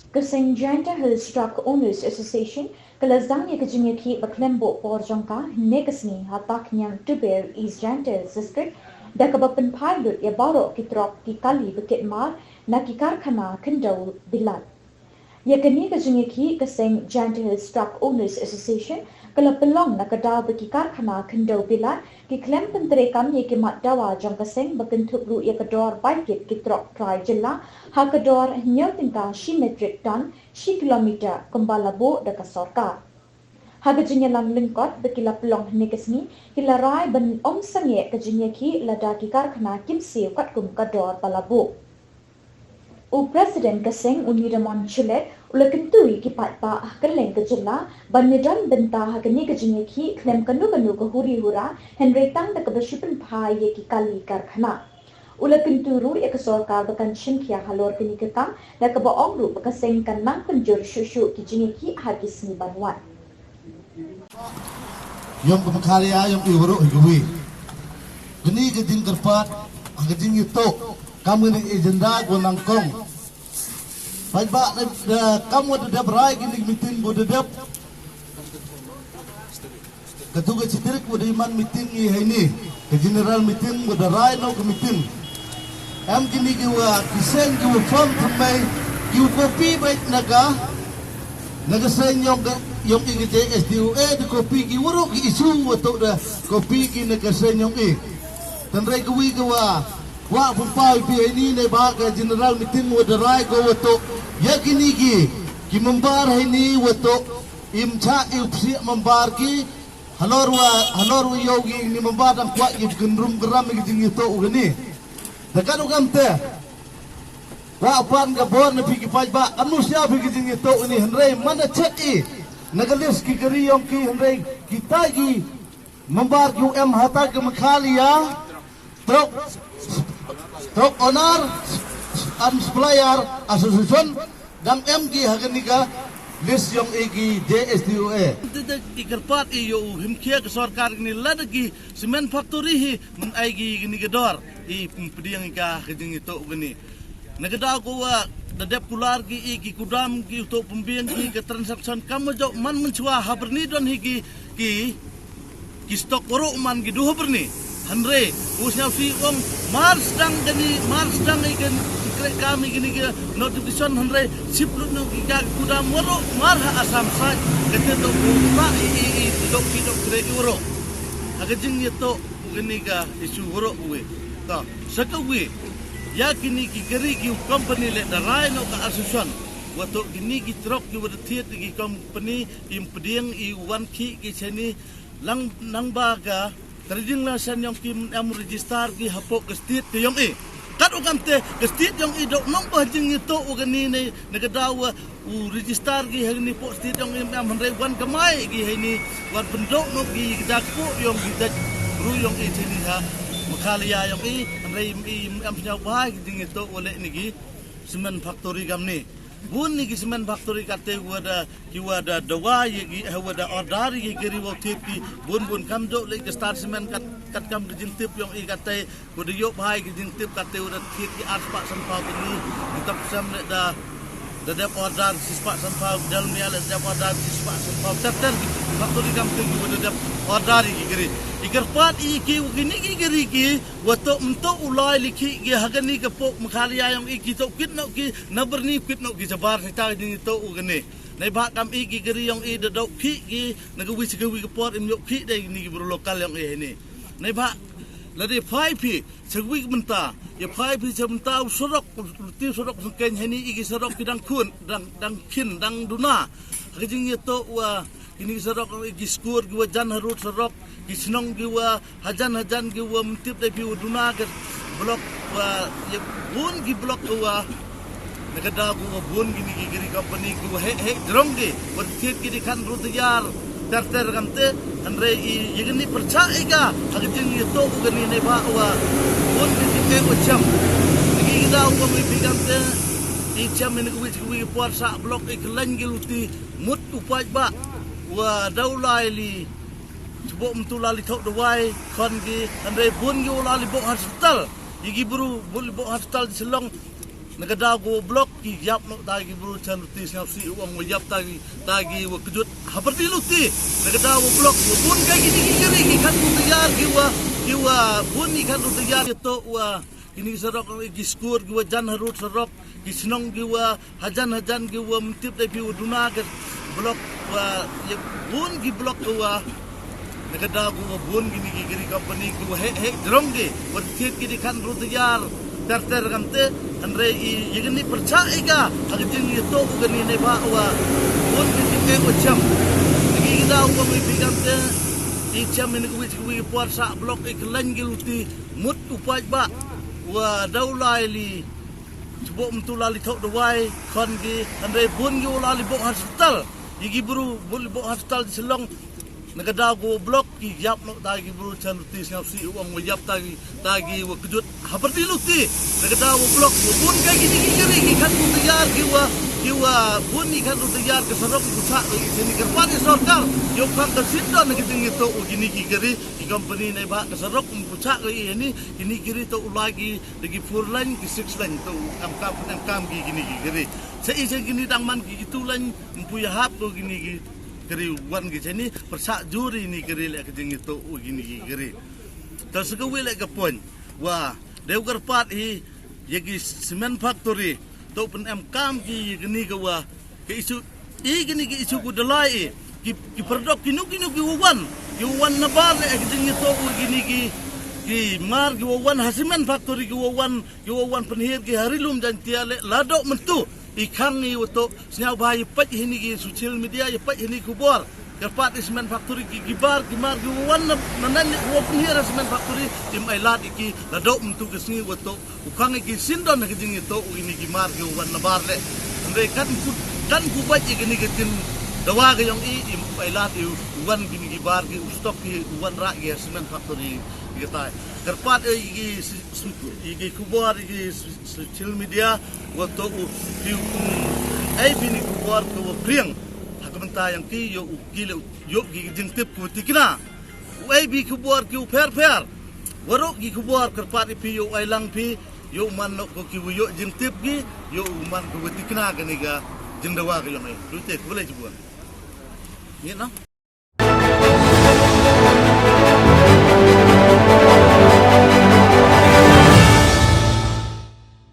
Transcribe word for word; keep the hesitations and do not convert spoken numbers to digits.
Ka seng Jaintia Hills Truck Owners Association ka la sdang ya ka jingyakhih ba khlem booh por jong ka hynne ka sngi ha Takniang, Tuber, East Jaintia Hills District, da kaba pynphai lut ya baroh ki truck ki kali ba kit mar na ki karkhana khyndew bilat. Ya kani ka jingyakhih, ka seng Jaintia Hills Truck Owners Association ka la pynlong na ka daw ba ki karkhana khyndew bilat ki khlem pyntreikam ya ki mat dawa jong ka seng ba kynthup ruh ya ka dor bai kit ki truck trai jylla ha ka dor hynñiew tyngka shi metric ton shi kilometer kumba la booh da ka sorkar. Ha ka jingyalang lyngkot ba ki la pynlong hynne ka sngi, ki la rai ban ym sangeh ka jingyakhih lada ki karkhana kim siew katkum ka dor ba la booh. U President ka seng, u Niramon Chullet, u la kyntu ya ki paidbah ha kylleng ka jylla ban ïadon bynta ha kani ka jingyakhih khlem kano kano ka huri hura, hynrei tang da kaba shu pynphai ya ki kali karkhana. U la kyntu ruh ya ka sorkar ba kan chimkhia halor kani ka kam, da kaba ong ruh ba ka seng kan nang pynjur shuh shuh ki jingyakhih ha ki sngi ban wan. Yong ka Meghalaya yong i waroh hi kawi. Kani ka jingkyrpad, ha ka jingyatoh, kam kani agenda ko nangkong. Paidbah, da, da, kam wa da dep rai kini meeting ko da dep. Katu ka chi tarik wa da man meeting i heini. Ka general meeting wa da rai noh ka meeting. Em kini ki wa, ki seng ki wa form thymmai, ki wa copy bait na ka, na ka seng yong ka, yong i ka J S D O A, da copy ki waroh ki issue wa toh da copy ki na ka seng yong i. Tang rai kawi ka wa, wa pynpaw i phi heini neibhah ka general meeting wa da rai ko wa toh. Ya kini ki, ki member heini wa toh, im chah i u psiah member ki, halor wa, halor wa yow ki ni member dang kwah ki kynrum kynram ki jingyatoh u kani. Da kanu kamte. Wa pan ka bor na phi ki paidbah, kam nu sia phi ki jingyatoh u kani, hynrei man da check i na ka list ki kari yong ki, hynrei kitai ki member ki u em ha ta ka Meghalaya Truck, Truck Owner and Supplier Association, dang em ki ha kani ka list yong i ki J S D O A. Te da ki kyrpad i yow u himkhia ka sorkar kani lada ki cement factory hi man ai ki kani ka dor i pdiang i ka ha ka jingyatoh u kani. Na ka daw ko wa da dep kular ki i ki kudam ki u toh pynbiang ki ka transaction kam wa jooh man mynchwa ha Byrni don hi ki, ki, ki stock waroh man ki du ha Byrni. Hynrei u sñiaw si ong mar sdang kani, mar sdang i kani, kreh kam i kani ka notification, hynrei sip lut noh ki ka kudam waroh mar ha Assam side. Kate toh u ma i, i, i, toh ki toh kreh ki waroh. Ha ka jingyatoh u kani ka issue waroh u wi. Ta, sa kawi, ya kini ki kari ki u company le da rai noh ka association wa toh kini ki truck ki wa da thied ki company im pdiang i wan khih ki chani lang nang ba ka trading license yong ki em register ki hapoh ka state ka yong i. Kat u kamte ka state yong i doh nong ba jingyatoh u kani ne, na ka daw wa u register ki heini poh state yong i em, hynrei wan kamai ki heini, wan pyndoh noh ki ka dak poh yong ki dak bru yong i chani ha Meghalaya yong i, hynrei i em sñiaw bha ki jingyatoh wa le ni ki cement factory kamni. Bun ni ki cement factory kate wa da, ki wa da dawa ya ki, eh, wa da order ya ki kari wa thied ki, bun bun kam jooh le ka Star Cement kat, kat kam ka jingtip yong i kate, wa da yoh bha i ka jingtip kate wa da thied ki ar spah san phaw kini, ki tap sem le da, da dep order chi spah san phaw, Dalmia le dep order chi spah san phaw, ter ter ki factory kamte ki wa da dep order ya ki kari. I kyrpad i ki wa kini ki kari ki, wa toh mynta u lai li khih ki ha kani ka poh Meghalaya yong i ki toh kit noh ki na Byrni kit noh ki chabar sa ta ka jingyatoh u kani. Neibhah kam i ki kari yong i da doh khih ki na kawi sa kawi ka por im yoh khih de ni ki bru local yong i heini. Neibhah lada phai phi sa kawi ka bynta, ya phai phi sa bynta u surok, u ti surok sengkeng heini i ki surok ki dang khun, dang, dang khin, dang duna. Ha ka jingyatoh wa kini ki surok i ki skur ki wa jan harud surok, ki chnong ki wa hajan hajan ki wa myntip dei phi wa duna ka block wa ya bun ki block ka wa na ka daw ko wa bun kini ki kari company ki wa heh heh jrong ki wa thied ki di khan ru tayar ter ter kamte, hynrei i ya kani pyrchah i ka ha ka jingyatoh u kani neibhah wa bun ki ki wa cham. Ki ki daw ko mi phi kamte i cham i na kawi kawi por sa block i klan ki luti mut u paidbah wa daw lai li chibok mtu la li thok dawai khon ki, hynrei bun ki u la li bok hospital. I ki bru bun li bok hospital di Shillong. Na ka daw ka wa block ki yap noh ta ki bru chan luti sngap si u ong wa yap ta ki, ta ki wa kjut ha pyrdi luti. Na ka daw wa block wa bun ka ki ni ki kari ki khatru tayar ki wa, ki wa bun ki khatru tayar ki toh wa ki ni ki sarok ki skur ki wa jan harud sarok ki chnong ki wa hajan hajan ki wa mtip dai phi wa duna ka block wa ya bun ki block ka wa Na ka daw ka wa bun ki ni ki kari company ki wa heh heh jrong ki wa thied ki di khatru tayar ter ter kamte. Hynrei i ya ka ni pyrchah i ka ha ka jingyatoh u ka ni neibhah wa bun ki ki wa chem. Ki ki daw wa mi phi kamte i chem i ni ka wi ki wi por sa block i ka lain ki luti mut u paidbah wa daw lai li chibok mtu la li thoh dawai khon ki. Hynrei bun ki wa la li bok hospital. Yi ki bru bun li bok hospital di Shillong. Na ka daw ka wa block ki yap noh ta ki bru chan luti sngap si u ong wa yap ta ki, ta ki wa kjut ha pyrdi luti. Na ka daw wa block wa bun ka ki ni ki kari ki khatru tayar ki wa, ki wa bun ki khatru tayar ka sarok ku chah ka i sini ka pati sorkar. Yow khang ka sindon na ki jingyatoh u ki ni ki kari ki company neibhah ka sarok ku chah ka i ni ki ni kari toh u lai ki da ki four lane ki six lane toh u kam kam kam ki ki ni ki kari. Sa i sa ki ni dang man ki ki two lane mpu ya hap ko ki ni ki kari wan ki sa ni pyrchah jur i ni kari le ka jingyatoh u ki ni ki kari. Ta sa ka wi le ka point wa dew kyrpad hi ya ki cement factory toh pynemkam ki ya ki ni ka wa ka isu i ki ni ki isu ku dalai i ki, ki perdok ki nu ki nu ki wa wan ki wa wan na bar le ka jingyatoh u ki ni ki, ki mar ki wa wan ha cement factory ki wa wan, ki wa wan pynhir ki ha ri lum Jaintia le la doh myntu. I khang i wa toh sngap ba ya pait hi ni ki social media ya pait hi ni khubor. Kyrpad i cement factory ki, ki bar ki mar ki wa wan na, na nan wa pynhir ha cement factory im ai lad i ki la doh myntu ka sngi wa toh u khang i ki sindon ha ka jingyatoh u ki ni ki mar ki wa wan na bar le. Hynrei kan ku, kan ku bait i ki ni ka jingdawa ka yong i im ai lad i u wan ki ni ki bar ki u stock ki u wan rah ki ha cement factory i ka tai. Kyrpad i ki si, si, i ki khubor i ki si, social media wa toh u ki u ai bi ni khubor ka wa priang ha ka bynta yong ki yow u ki le u yoh ki jingtip ku tikna. U ai bi khubor ki u pher pher. Waroh ki khubor kyrpad i phi yow ai lang phi yow man noh ko ki u yoh jingtip ki yow man ku tikna ka ni ka jingdawa ka yong i. Lu te ku le jibun. Ni na.